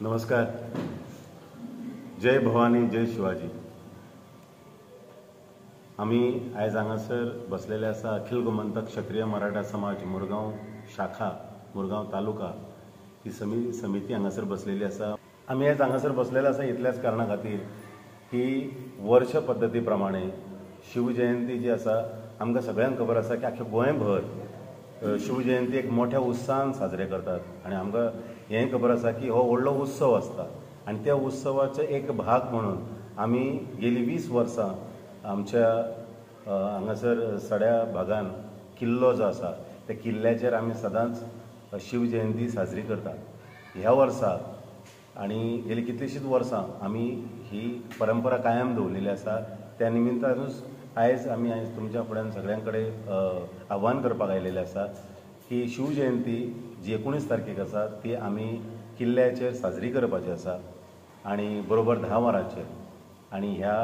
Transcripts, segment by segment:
नमस्कार, जय भवानी, जय शिवाजी। आमी आयज हांगासर बसलेले आसा अखिल गोमंतक क्षत्रिय मराठा समाज मुरगांव शाखा, मुरगांव तालुका ही समिती हांगासर बसलेली आसा। आमी आयज हांगासर बसलेले आसा इतल्याच कारणा खातीर की वर्ष पद्दती प्रमाणे शिवजयंती जी आसा, आमकां सगळ्यांक खबर आसा की आख्या गोंयभर शिवजयंती एक मोठ्या उत्साहान साजरे करतात आनी आमकां हें खबर आसा की हो व्हडलो उत्सव आसता आनी त्या उत्सवाचो एक भाग म्हणून आमी गेली 20 वर्सां आमच्या हांगासर सड्या भागान किल्लो जो आसा त्या किल्ल्याचेर आमी सदांच शिवजयंती साजरी करतात। ह्या वर्सा आनी गेली कितलीशींच वर्सां आमी ही परंपरा कायम दवरलेली आसा। त्या निमित्तानूच आयज आमी आयज तुमच्या फुड्यान सगळ्यां कडेन आव्हान करपाक आयिल्लें आसा की शिवजयंती जी 19 तारखेक आसा ती आमी किल्ल्याचेर साजरी करपाची आसा आनी बरोबर 10 वरांचेर। आनी ह्या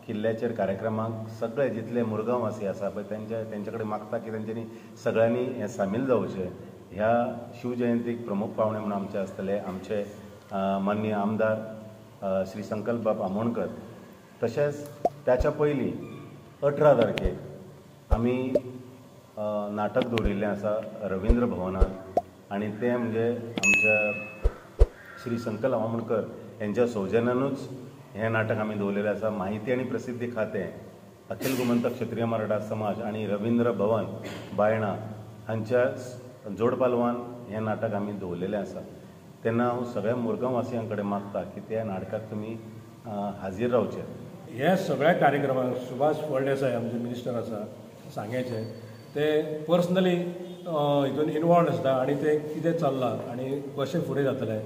किल्ल्याचेर कार्यक्रमाक सगळे जितले मुरगांववासी आसा पळय तेंच्या कडेन मागता की तेंच्यांनी सगळ्यांनी हें सामील जावचें। ह्या शिवजयंतीक प्रमुख पावणे म्हणून आमचे आसतले आमचे माननीय आमदार श्री संकल्प बाब आमोणकर। तशेंच त्याच्या पयलीं 18 तारखेक आमी नाटक दवरिल्लें आसा रवींद्र भवनांत आनी तें म्हणजे आमच्या श्री संकल्प आमोणकर हेंच्या सौजन्यानूच हें नाटक आमी दवरलेलें आसा। माहिती आनी प्रसिद्धी खातें, अखिल गोमंतक क्षत्रिय मराठा समाज आनी रवींद्र भवन बायणा हांच्या जोडपालवान हें नाटक आमी दवरलेलें आसा। तेन्ना हांव सगळ्या मुरगांववासियां कडेन मागता की त्या नाटकाक तुमी हाजीर रावचें। ह्या सगळ्या कार्यक्रमाक सुभाष फळदेसाय आमचे मिनिस्टर आसा सांग्याचे, ते पर्सनली हितून इनवॉल्व आसता आनी ते कितें चल्लां आनी कशें फुडें जातलें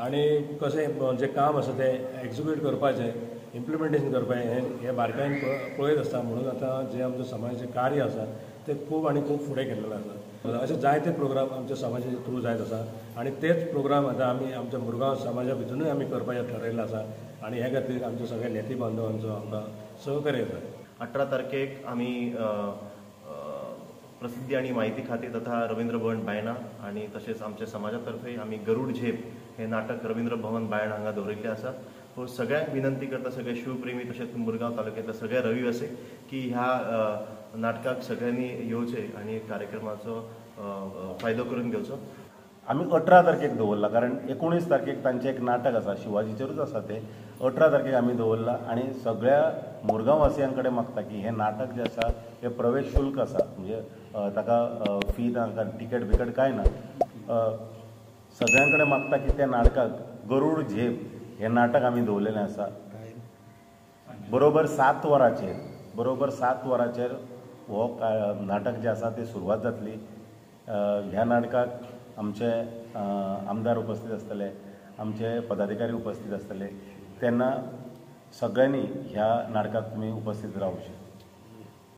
आनी कशें जें काम आसा तें एक्जिक्यूट करपाचें, इम्प्लिमेंटेशन करपाचें हें बारकायेन पळयत आसता। म्हणून आतां जें आमचें समाजाचें कार्य आसा तें खूब आनी खूब फुडें गेल्लें आसा। अशे जायते प्रोग्राम आमच्या समाजाचे थ्रू जायत आसा आनी तेच प्रोग्राम आतां आमी आमच्या मुरगांव समाजा भितरूय आमी करपाचें ठरयल्लें आसा आनी हे खातीर आमच्या सगळ्या नेते बांधवांचो आमकां सहकार्य जाय। 18 तारखेक आमी प्रसिद्धी आनी माहिती खातें तथा रवींद्र भवन बायणा आनी तशेंच आमच्या समाजा तर्फे आमी गरुड झेप हें नाटक रवींद्र भवन बायणा हांगा दवरिल्लें आसा। सो सगळ्यांक विनंती करता, सगळे शिवप्रेमी तशेंच मुरगांव तालुक्यांतल्या सगळ्या रविवासी की ह्या नाटकाक सगळ्यांनी येवचें आनी कार्यक्रमाचो फायदो करून घेवचो। आमी 18 तारखेक दवरला कारण 19 तारखेक तांचें एक नाटक आसा, शिवाजीचेरूच आसा तें। 18 तारखेक आमी दवरला आनी सगळ्या मुरगांववासियां कडेन मागता की हें नाटक जें आसा हें प्रवेश शुल्क आसा, म्हणजे ताका फी ना, तिकेट बिकेट कांय ना। सगळ्यां कडेन मागता की त्या नाटकाक गरुड झेप हें नाटक आमी दवरलेलें आसा। बरोबर 7 वरांचेर, बरोबर 7 वरांचेर हो नाटक जें आसा तें सुरवात जातली। ह्या नाटकाक आमचे आमदार उपस्थित आसतले, आमचे पदाधिकारी उपस्थित आसतले। तेन्ना सगळ्यांनी ह्या नाटकाक तुमी उपस्थित रावचें।